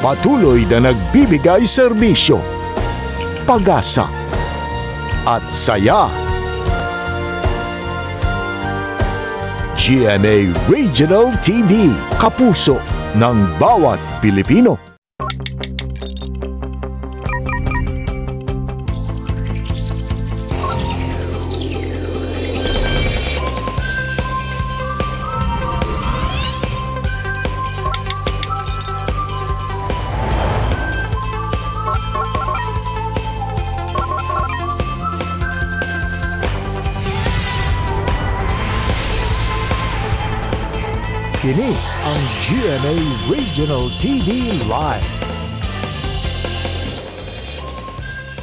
Patuloy na nagbibigay serbisyo, pag-asa at saya. GMA Regional TV, kapuso ng bawat Pilipino. Kini ang GMA Regional TV Live.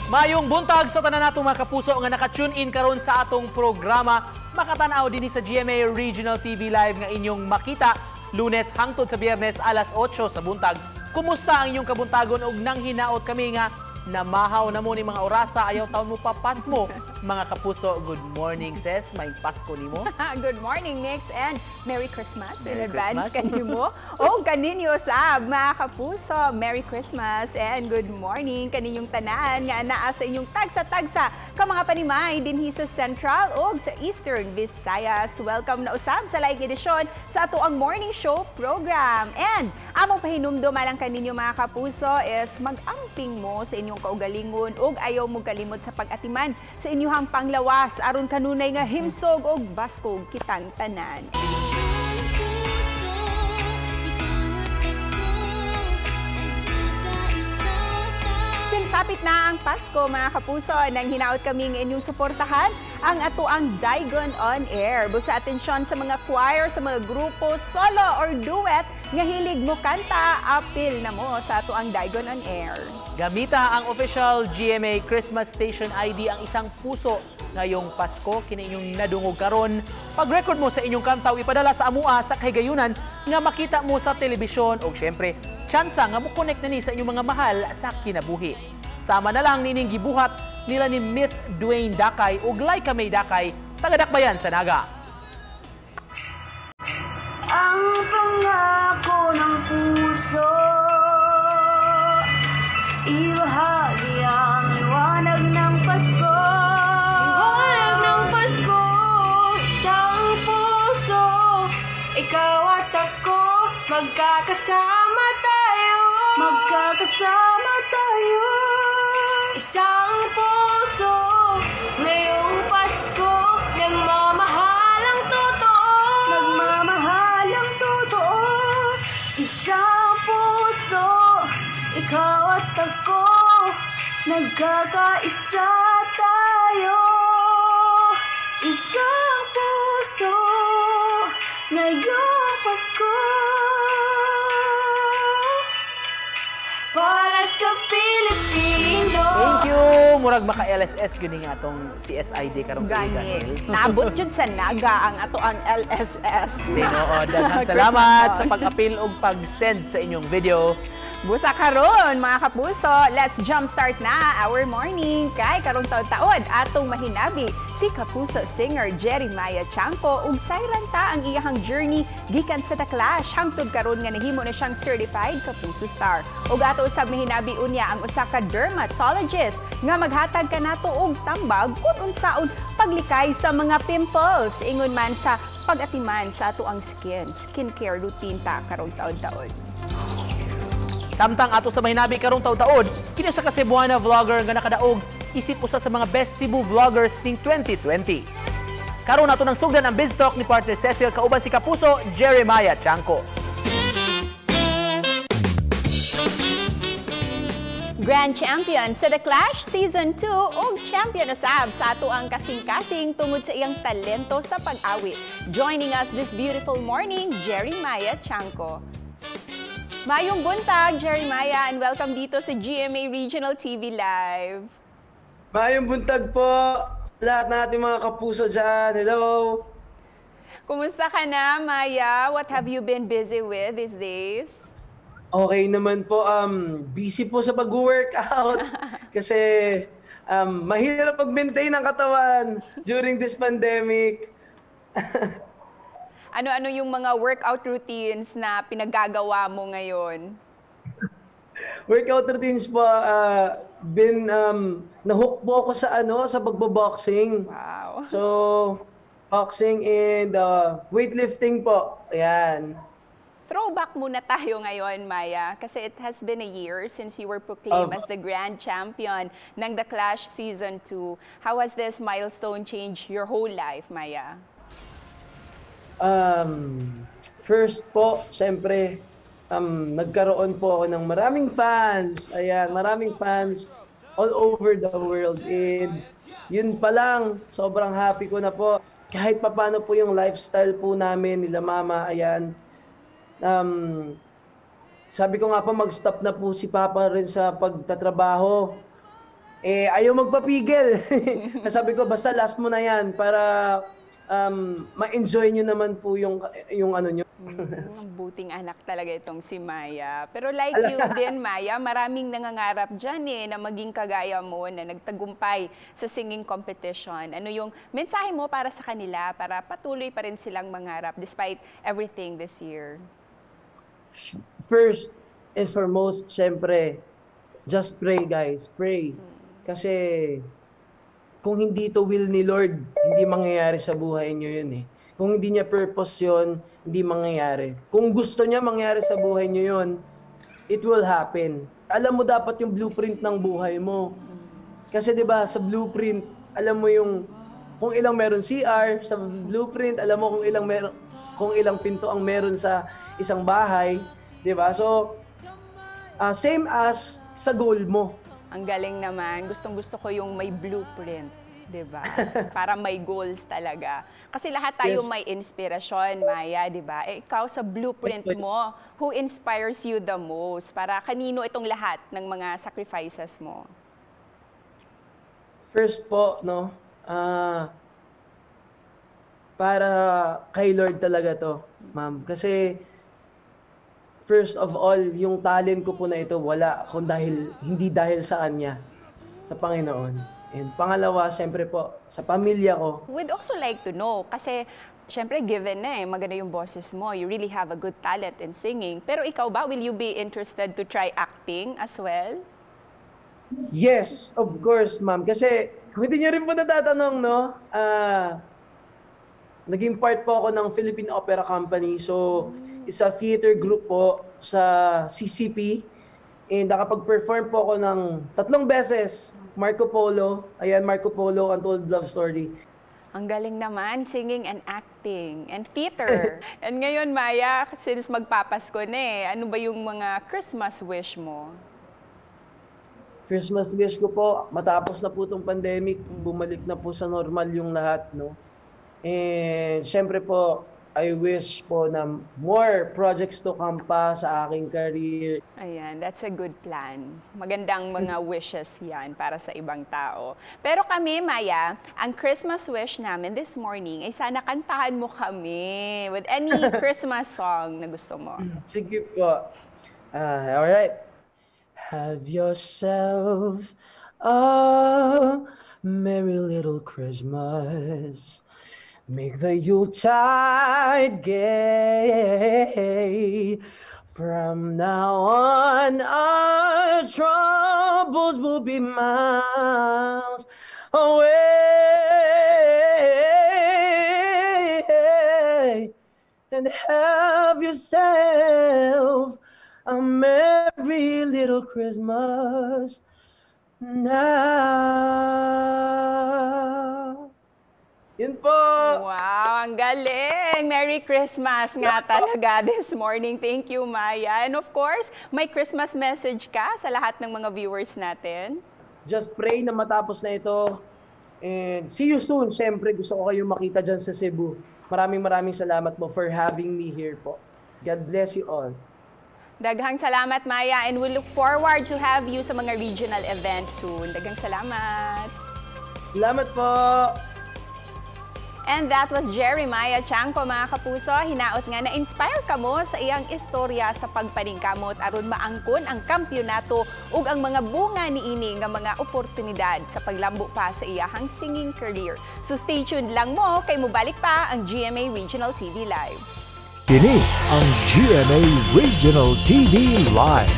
Mayong buntag sa tanan natong mga kapuso nga naka-tune in karon sa atong programa. Makatan-aw dinhi sa GMA Regional TV Live nga inyong makita Lunes hangtod sa Biyernes alas 8 sa buntag. Kumusta ang inyong kabuntagon og nang hinaot kami nga namahaw na mo ni mga orasa, ayaw taon mo papasmo. Mga kapuso, good morning, sis. May Pasko nimo. Good morning, Nix, and Merry Christmas Merry in advance Christmas. Kanimo. O kaninyo sab, mga kapuso, Merry Christmas and good morning kaninyong tanan nga naa sa inyong tagsa-tagsa ka mga panimay dinhi sa Central ug sa Eastern Visayas. Welcome na usab sa live edisyon sa ato ang morning show program. And among pahinumdum alang kaninyo mga kapuso is mag-amping mo sa inyong kaugalingon ug ayaw mo kalimot sa pag-atiman sa inyong panglawas aron kanunay nga himsog ug baskog kitang tanan. Since na ang Pasko mga kapuso, nang hinaot kami nga inyong suportahan ang atoang Daigon on Air. Busa atensyon sa mga choir, sa mga grupo, solo or duet nga hilig mo kanta, apil na mo sa atoang Daigon on Air. Gamita ang official GMA Christmas Station ID, ang isang puso ngayong Pasko, kini inyong nadungog karon. Pag-record mo sa inyong kanta o ipadala sa amua sa kahigayunan nga makita mo sa telebisyon o syempre, tsansa nga mo-connect na ni sa inyong mga mahal sa kinabuhi. Sama na lang nining gibuhat nila ni Myth Dwayne Dakay ug Laika May Dakay, taga-Dakbayan sa Naga. Ang pangako ng puso, ibahagi ang liwanag ng Pasko. Liwanag ng Pasko sa puso, ikaw at ako, magkakasama tayo. Magkakasama tayo. Isang puso, ngayong Pasko, nagmamahal ang totoo. Nagmamahal ang totoo. Isang puso, ikaw at ako, nagkakaisa tayo. Isang puso, ngayong Pasko, para sa Pilipino. Thank you! Murag maka-LSS gini nga atong CSID karong Gani. Naabot jud sa Naga ang ato ang LSS. Tinuod. Daghang salamat sa pag-apil ug pag-send sa inyong video. Busa karon mga kapuso, let's jumpstart na our morning kay karong taon-taon atong mahinabi si Kapuso singer Jeremiah Chanco ug sayran ta ang iyahang journey gikan sa The Clash hangtod karon nga nahimo na siyang certified Kapuso star. Ug ato usab mahinabi unya ang usa ka dermatologist nga maghatag kanato og tambag kun unsaon paglikay sa mga pimples ingon man sa pag-atiman sa ato ang skincare routine ta karong taon-taon. Samtang ato sa mahinabi karong taud-taod, kini usa ka Cebuana vlogger nga nakadaog isip usa sa mga best Cebu vloggers ning 2020. Karon ato nang sugdan ang Biz Talk ni partner Cecil kauban si Kapuso Jeremiah Chanco. Grand Champion sa The Clash Season 2 ug champion usab sa ato ang kasing-kasing tungod sa iyang talento sa pag-awit. Joining us this beautiful morning, Jeremiah Chanco. Mayong buntag, Jeremiah, and welcome dito sa GMA Regional TV Live. Mayong buntag po lahat natin mga kapuso dyan. Hello! Kumusta ka na, Maya? What have you been busy with these days? Okay naman po. Busy po sa pag-workout kasi mahirap mag-maintain ang katawan during this pandemic. Ano-ano yung mga workout routines na pinagagawa mo ngayon? Workout routines po, been, nahook po ako sa ano, sa pagbo-boxing. So, boxing and weightlifting po. Ayan. Throwback muna tayo ngayon, Maya, kasi it has been a year since you were proclaimed Opo. As the grand champion ng The Clash Season 2. How has this milestone changed your whole life, Maya? First po, syempre, nagkaroon po ako ng maraming fans. Ayan, maraming fans all over the world. And yun pa lang, sobrang happy ko na po. Kahit papano po yung lifestyle po namin nila mama, ayan. Sabi ko nga po, mag-stop na po si Papa rin sa pagtatrabaho. Eh, ayaw magpapigil. Sabi ko, basta last mo na yan para ma-enjoy nyo naman po yung ano nyo. Ang buting anak talaga itong si Maya. Pero like you din, Maya, maraming nangangarap dyan eh, na maging kagaya mo na nagtagumpay sa singing competition. Ano yung mensahe mo para sa kanila para patuloy pa rin silang mangarap despite everything this year? First and foremost, syempre, just pray, guys. Pray. Kasi kung hindi to will ni Lord, hindi mangyayari sa buhay niyo yun eh. Kung hindi niya purpose yun, hindi mangyayari. Kung gusto niya mangyari sa buhay niyo yun, it will happen. Alam mo dapat yung blueprint ng buhay mo. Kasi 'di ba, sa blueprint, alam mo yung kung ilang meron CR, sa blueprint, alam mo kung ilang pinto ang meron sa isang bahay, 'di ba? So, same as sa goal mo. Ang galing naman. Gustong gusto ko yung may blueprint, 'di ba? Para may goals talaga. Kasi lahat tayo may inspirasyon, Maya, 'di ba? Eh, ikaw sa blueprint mo, who inspires you the most? Para kanino itong lahat ng mga sacrifices mo? First po, no, para kay Lord talaga to, ma'am. Kasi, first of all, yung talent ko po na ito, wala kung dahil, hindi dahil sa Kanya, sa Panginoon. And pangalawa, siyempre po, sa pamilya ko. We'd also like to know, kasi syempre given na eh, maganda yung boses mo, you really have a good talent in singing. Pero ikaw ba, will you be interested to try acting as well? Yes, of course, ma'am. Kasi, kung hindi niyo rin po natatanong, no, naging part po ako ng Philippine Opera Company. So, it's a theater group po sa CCP. And nakapag-perform po ako ng tatlong beses. Marco Polo. Ayan, Marco Polo, Untold Love Story. Ang galing naman, singing and acting and theater. And ngayon, Maya, since magpapasko na eh, ano ba yung mga Christmas wish mo? Christmas wish ko po, matapos na po itong pandemic, bumalik na po sa normal yung lahat, no? And syempre po, I wish po na more projects to come pa sa aking career. Ayan, that's a good plan. Magandang mga wishes yan para sa ibang tao. Pero kami, Maya, ang Christmas wish namin this morning ay sana kantahan mo kami with any Christmas song na gusto mo. Sige po. Alright. Have yourself a merry little Christmas. Make the Yuletide gay. From now on, our troubles will be miles away. And have yourself a merry little Christmas now. Yun po! Wow, ang galing! Merry Christmas nga talaga this morning. Thank you, Maya. And of course, may Christmas message ka sa lahat ng mga viewers natin. Just pray na matapos na ito. And see you soon. Siyempre, gusto ko kayong makita dyan sa Cebu. Maraming maraming salamat po for having me here po. God bless you all. Daghang salamat, Maya, and we look forward to have you sa mga regional events soon. Daghang salamat! Salamat po! And that was Jeremiah Chanco, mga kapuso. Hinaot nga na-inspire kamo sa iyang istorya sa pagpaningkamot aron maangkon ang kampyonato ug ang mga bunga niini nga mga oportunidad sa paglambo pa sa iyahang singing career. So stay tuned lang mo kay mubalik pa ang GMA Regional TV Live. Kini ang GMA Regional TV Live.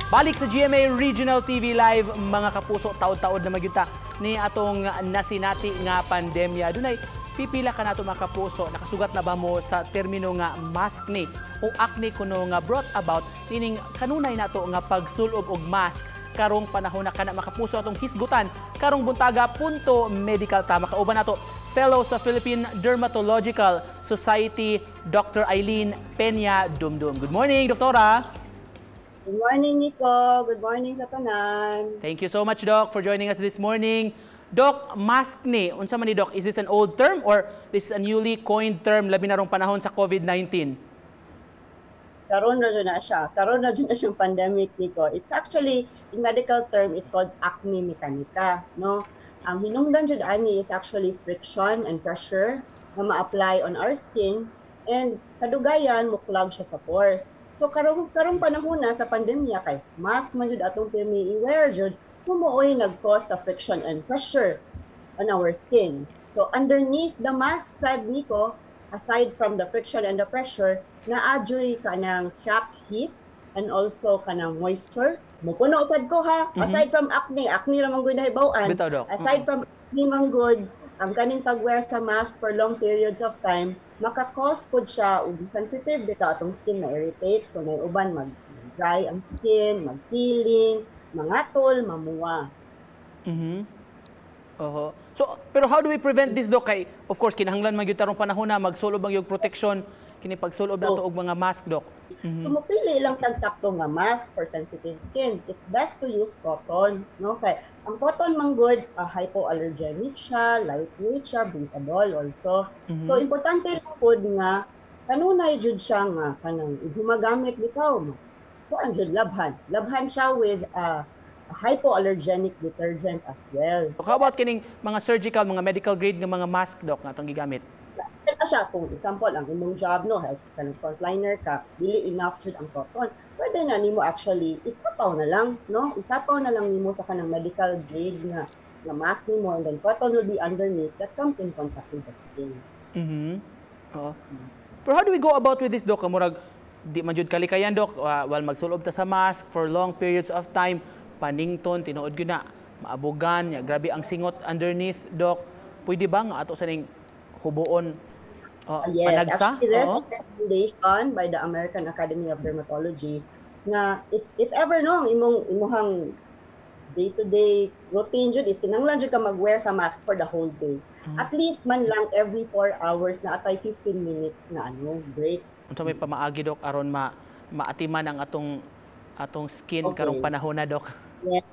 Balik sa GMA Regional TV Live, mga kapuso, taod-taod na magyud ta ni atong nasinati nga pandemya. Dunay pipila ka nato, mga kapuso, nakasugat na ba mo sa termino nga maskne o acne kuno nga brought about nining kanunay nato nga pagsulob og mask karong panahon na? Kana, mga kapuso, atong hisgutan karong buntaga, punto medical ta. Makauban nato, fellow sa Philippine Dermatological Society, Dr. Eileen Peña Dumdum. Good morning, Doktora. Good morning, Nico. Good morning sa tanan. Thank you so much, Doc, for joining us this morning. Doc, maskne, unsa man ni, Doc? Is this an old term or this is a newly coined term labi na rong panahon sa COVID-19? Karon ra na siya. Karon ra na siyang pandemic, Nico. It's actually, in medical term, it's called acne mechanica, no? Ang hinungdan jud ani is actually friction and pressure na ma-apply on our skin and kadugayan mo clog siya sa pores. So karong karong panahon na sa pandemya kay mask man jud atong pirmi i-wear jud, so maoy nag-cause sa friction and pressure on our skin. So underneath the mask sad, Nico, aside from the friction and the pressure, naa juy kanang trapped heat and also kanang moisture. Mupuno sad ko ha. Aside from acne, acne ra man gud nahibaw-an. Bitaw, Doc. Aside from acne man gud, ang kaning pag-wear sa mask for long periods of time, maka-cause pod siya og sensitive bitaw atong skin, na irritate. So may uban mag dry ang skin, mag-peeling, mangatol, mamuwa. Oho. So, pero how do we prevent this, Doc? Kay, of course, kinahanglan man gyud tarong panahon na magsulob ang yung protection kini pagsulob nato og mga mask, Doc. So mopili lang tag sakto nga mask for sensitive skin. It's best to use cotton, no? Kay ang cotton man gud, hypoallergenic siya, lightweight siya, breathable also. So importante lang pod nga kanunay jud siya nga kanang gumagamit bitaw mo. So ang jud labhan. Labhan siya with a hypoallergenic detergent as well. So, how about kining mga surgical, mga medical grade nga mga mask, Doc, nga atong gigamit? Kaya siya, kung example, ang imong job, no, health kanang frontliner ka, dili enough jud ang cotton. Pwede na nimo actually, isapaw na lang, no? Isapaw na lang nimo sa kanang medical grade nga mask nimo and then cotton will be underneath that comes in contact with the skin. Oo. Pero how do we go about with this, Doc? Murag, di man jud kalikayan, Doc, while magsulob ta sa mask for long periods of time, panington, tinuod gyud na, maabugan, ya, grabe ang singot underneath, Doc. Pwede ba nga ato sa ning hubuon, Yes, panagsa? Actually, there's Oo. A recommendation by the American Academy of Dermatology na if ever, no, ang imong imuhang day-to-day routine jud is kinahanglan jud ka mag-wear sa mask for the whole day. At least man lang every 4 hours naa tay 15 minutes na ano, break. Unsa may pamaagi, Doc, aron ma maatiman ang atong skin karong panahon na, Doc? Yeah.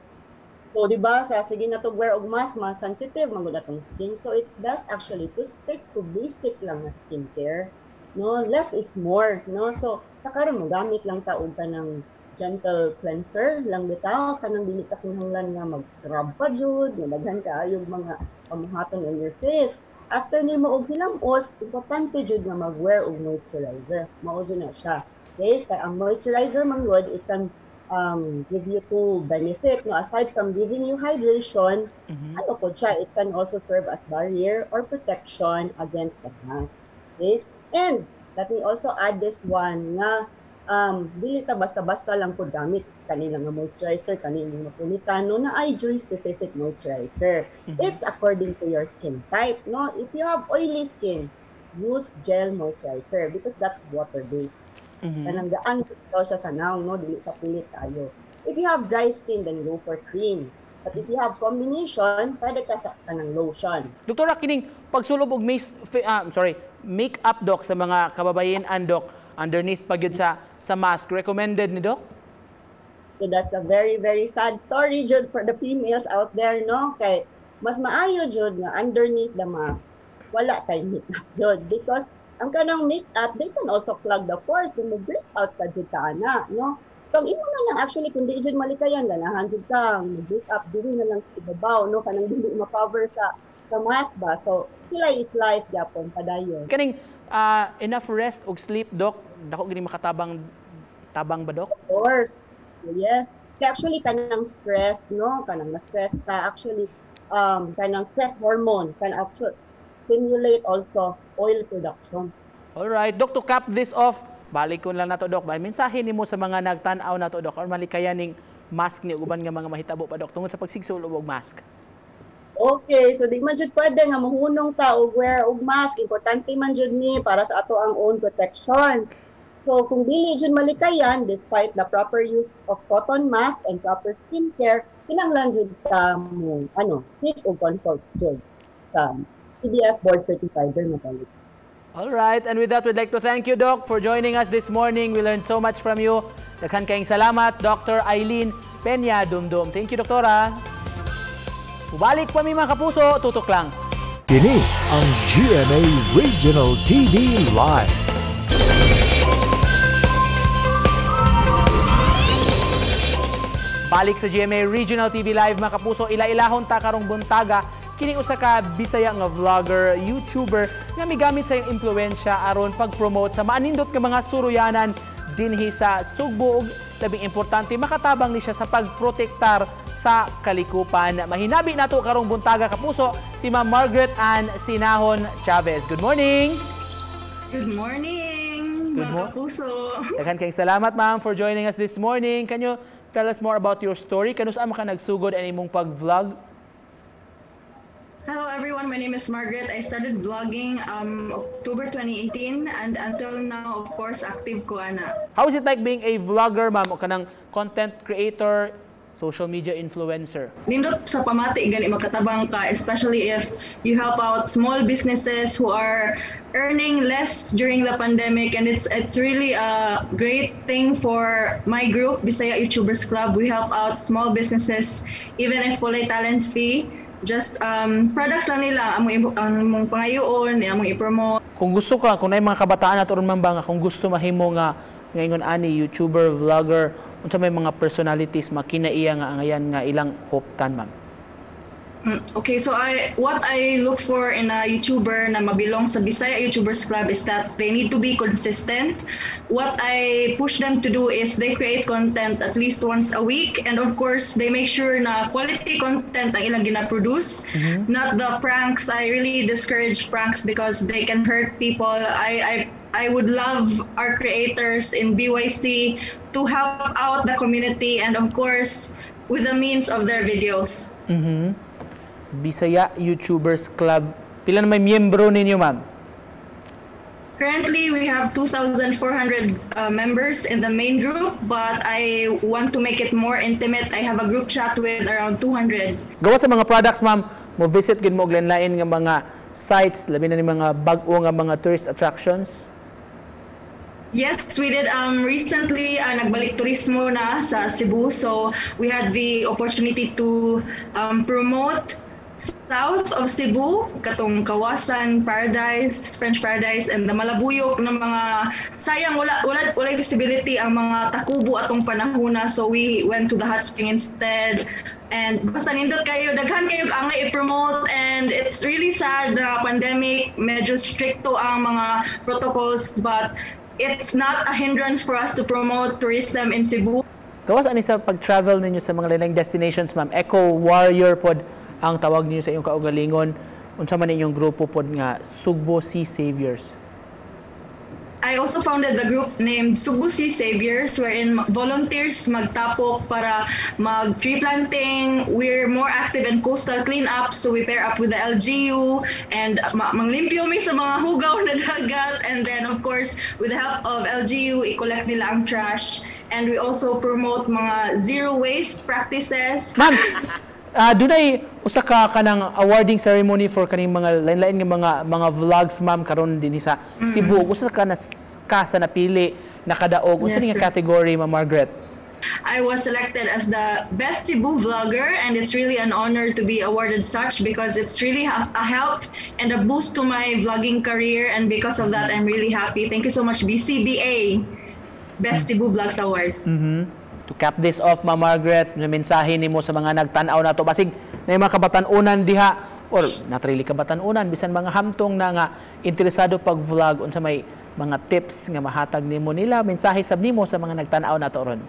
So, di ba, sa sige na to wear og mask, mas sensitive man gud atong skin. So, it's best actually to stick to basic lang na skincare. No, less is more, no? So, sa karon mo gamit lang ta og kanang gentle cleanser lang bitaw, kanang dili ka kinahanglan nga mag-scrub pa jud, nga daghan kaayo mga pamuhaton on your face. After nimo og hilamos, importante jud nga mag-wear og moisturizer. Mao jud na siya. Okay? Kay ang moisturizer man gud, it can give you two benefit. No? Aside from giving you hydration, ano po siya, it can also serve as barrier or protection against the mask. Okay? And let me also add this one nga dili ta basta-basta lang po gamit kanila nga moisturizer, kanila nga punitan, no, naay jud specific moisturizer. It's according to your skin type, no? If you have oily skin, use gel moisturizer because that's water-based. Kanang gaan daw siya sa nawong, no? Dili siya pilit kaayo. If you have dry skin, then go for cream. But if you have combination, pwede ka sa kanang lotion. Doktora, kining pagsulob og mace, sorry, make-up, Doc, sa mga kababayen-an, Doc, underneath pag sa mask, recommended ni Doc? So that's a very, very sad story jud for the females out there, no? Kay mas maayo jud nga underneath the mask, wala kay makeup jud because ang kanang makeup, they can also clog the pores, then mo break out ka jud ka ana, no? So ang imo na lang actually kung di jud malikayan, ganahan jud ka mag-make up, diri na lang sa ibabaw, no, kanang dili ma-cover sa mask ba. So sila is life gyapon padayon. Kaning enough rest ug sleep, Doc, dako gini makatabang tabang ba, Doc? Of course. Yes. Kaya actually kanang stress, no, kanang na-stress ka actually, kanang stress hormone can actually stimulate also oil production. All right, Doc, to cap this off, Balik ko lang nato, Dok. Ba mensahe nimo sa mga nagtan-aw nato, Dok, or malikayan ning mask ni ug uban nga mga mahitabo pa, Dok, tungod sa pagsigsul og mask. Okay, so di man jud pwede nga mohunong ta og wear og mask. Importante man jud ni para sa ato ang own protection. So kung dili jud malikayan, despite the proper use of cotton mask and proper skincare, kinahanglan jud ta mo ano, seek og consult jud sa CDF board certified dermatologist. All right, and with that, we'd like to thank you, Doc, for joining us this morning. We learned so much from you. Daghan kayong salamat, Dr. Eileen Peña Dumdum. Thank you, Doktora. Ubalik pa mi, mga kapuso, tutok lang. Kini ang GMA Regional TV Live. Balik sa GMA Regional TV Live, mga kapuso, ila-ilahon ta karong buntaga kini usa ka Bisaya nga vlogger, YouTuber nga migamit sa iyang impluwensya aron pag-promote sa maanindot nga mga suruyanan dinhi sa Sugbo ug labing importante, makatabang ni siya sa pagprotektar sa kalikupan. Mahinabi nato karong buntaga, kapuso, si Ma'am Margaret Ann Sinahon Chavez. Good morning. Good morning, Good mga kapuso. Daghan kayong salamat, ma'am, for joining us this morning. Can you tell us more about your story? Kanus-a man ka nagsugod ang imong pag-vlog? Hello everyone, my name is Margaret. I started vlogging October 2018 and until now, of course, active ko ana. How is it like being a vlogger, ma'am, o kanang content creator, social media influencer? Nindot sa pamati gani makatabang ka, especially if you help out small businesses who are earning less during the pandemic, and it's really a great thing for my group, Bisaya YouTubers Club. We help out small businesses even if walay talent fee. Just products lang nila ang among pangayoon, among i-promote. Kung gusto ka, kung naay mga kabataan nato ron, ma'am, ba nga kung gusto mahimo nga ngayon ani YouTuber, vlogger, unsa may mga personalities makinaiya nga angayan nga ilang hoptan, ma'am? Okay, so I what I look for in a YouTuber na mabilong sa Bisaya YouTubers Club is that they need to be consistent. What I push them to do is they create content at least once a week, and of course they make sure na quality content ang ilang gina-produce, not the pranks. I really discourage pranks because they can hurt people. I would love our creators in BYC to help out the community and of course with the means of their videos. Bisaya YouTubers Club. Pila na may miyembro ninyo, ma'am? Currently, we have 2,400 members in the main group, but I want to make it more intimate. I have a group chat with around 200. Gawas sa mga products, ma'am, mo visit gid mo og lain-lain nga mga sites, labi na ni mga bag-o nga mga tourist attractions? Yes, we did. Recently, nagbalik turismo na sa Cebu, so we had the opportunity to promote south of Cebu, katong Kawasan, Paradise, French Paradise, and the Malabuyok na mga sayang wala visibility ang mga Takubo atong panahona, so we went to the hot spring instead. And basta nindot kayo, daghan kayo ang i-promote, and it's really sad na pandemic, medyo stricto ang mga protocols, but it's not a hindrance for us to promote tourism in Cebu. Gawas ani sa pag-travel ninyo sa mga lain destinations, ma'am, Eco Warrior pod ang tawag niyo sa inyong kaugalingon. Unsa man inyong grupo pod nga Sugbo Sea Saviors? I also founded the group named Sugbo Sea Saviors, wherein volunteers magtapok para mag tree planting. We're more active in coastal cleanup, so we pair up with the LGU and manglimpyo mi sa mga hugaw na dagat. And then, of course, with the help of LGU, i-collect nila ang trash. And we also promote mga zero waste practices. Ma'am, dunay usa ka kanang awarding ceremony for kaning mga lain-lain nga mga vlogs, ma'am, karon dinhi sa Cebu. Usa ka na ka sa napili nakadaog. Unsa Yes, ni nga sir. Category, Ma'am Margaret? I was selected as the best Cebu vlogger, and it's really an honor to be awarded such because it's really a help and a boost to my vlogging career, and because of that, I'm really happy. Thank you so much, BCBA Best Cebu Vlogs Awards. To cap this off, Ma'am Margaret, may mensahe nimo sa mga nagtan-aw nato basig na mga kabatan-unan diha or not really kabatan-unan, bisan mga hamtong na nga interesado pag-vlog, unsa may mga tips nga mahatag nimo nila, mensahe sab nimo sa mga nagtan-aw nato ron?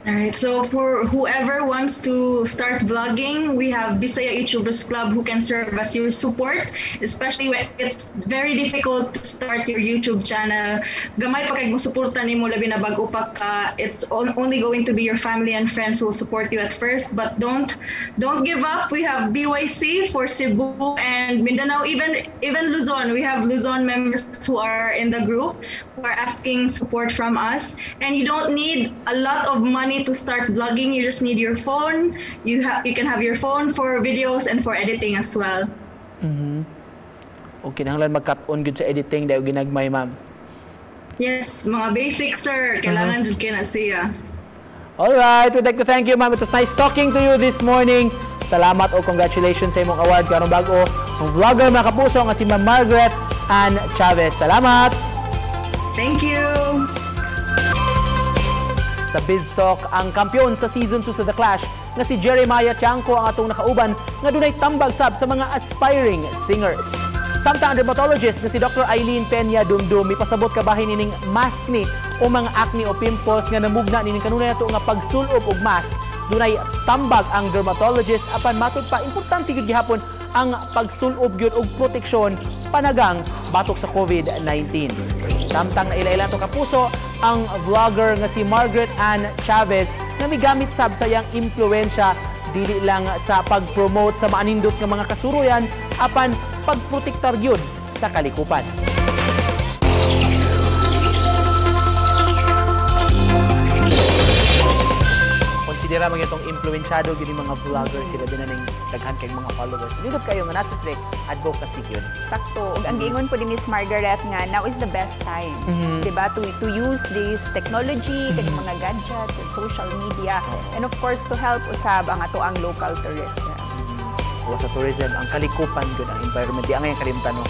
All right. So for whoever wants to start vlogging, we have Bisaya YouTubers Club who can serve as your support, especially when it's very difficult to start your YouTube channel. Gamay pa kay mo suporta nimo, labi na bag-o pa ka. It's only going to be your family and friends who will support you at first, but don't give up. We have BYC for Cebu and Mindanao, even Luzon. We have Luzon members who are in the group who are asking support from us. And you don't need a lot of money to start vlogging. You just need your phone. You can have your phone for videos and for editing as well. O kinahanglan magkat-on gyud sa editing dahil ginagmay, ma'am. Yes, mga basic, sir. Kailangan jud kay na siya. All right, we'd like to thank you, ma'am. It was nice talking to you this morning. Salamat o congratulations sa imong award karong bag-o. Ang vlogger, mga kapuso, nga si Ma'am Margaret Ann Chavez. Salamat. Thank you. Sa Biz Talk, ang kampiyon sa Season 2 sa The Clash nga si Jeremiah Tiangco ang atong nakauban nga dunay tambag sab sa mga aspiring singers. Samtang ang dermatologist nga si Dr. Eileen Peña Dumdum mipasabot kabahin nining mask ni o mga acne o pimples nga namugna nining kanunay nato nga pagsulob og mask. Dunay tambag ang dermatologist, apan matud pa importante gyud gihapon ang pagsulob gyud og proteksyon panagang batok sa COVID-19. Samtang naila-ila to, kapuso, ang vlogger nga si Margaret Ann Chavez nga migamit sab sa iyang impluwensya dili lang sa pag-promote sa maanindot nga mga kasuruyan apan pagprotektar gyud sa kalikupan. Konsidera man itong impluensyado gyud yung mga vloggers, sila din na ning daghan kay mga followers. Nindot kayo nga nasa sila advocacy gyud. Sakto. Ug ang giingon po ni Miss Margaret nga now is the best time, 'di ba, to use this technology, kaning mga gadgets and social media and of course to help usab ang ato ang local tourism. O sa tourism, ang kalikupan gyud, ang environment, di ang ngayon kalimtan, no.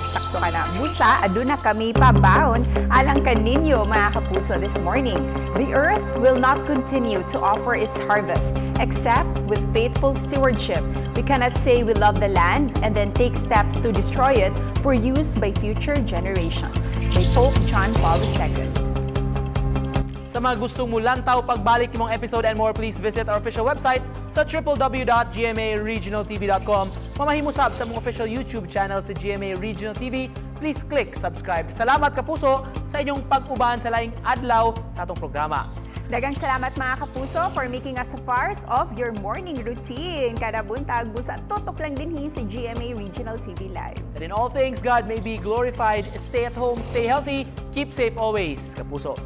Sakto ka na. Busa, aduna kami pabaon alang kaninyo, mga kapuso, this morning. The earth will not continue to offer its harvest except with faithful stewardship. We cannot say we love the land and then take steps to destroy it for use by future generations. By Pope John Paul II. Sa mga gustong mulantaw pagbalik imong episode and more, please visit our official website sa www.gmaregionaltv.com. Mamahimo sab sa among official YouTube channel sa GMA Regional TV. Please click subscribe. Salamat, kapuso, sa inyong pag-uban sa laing adlaw sa atong programa. Daghang salamat, mga kapuso, for making us a part of your morning routine. Kada buntag, busa tutok lang dinhi sa GMA Regional TV Live. And in all things, God may be glorified. Stay at home, stay healthy, keep safe always, kapuso.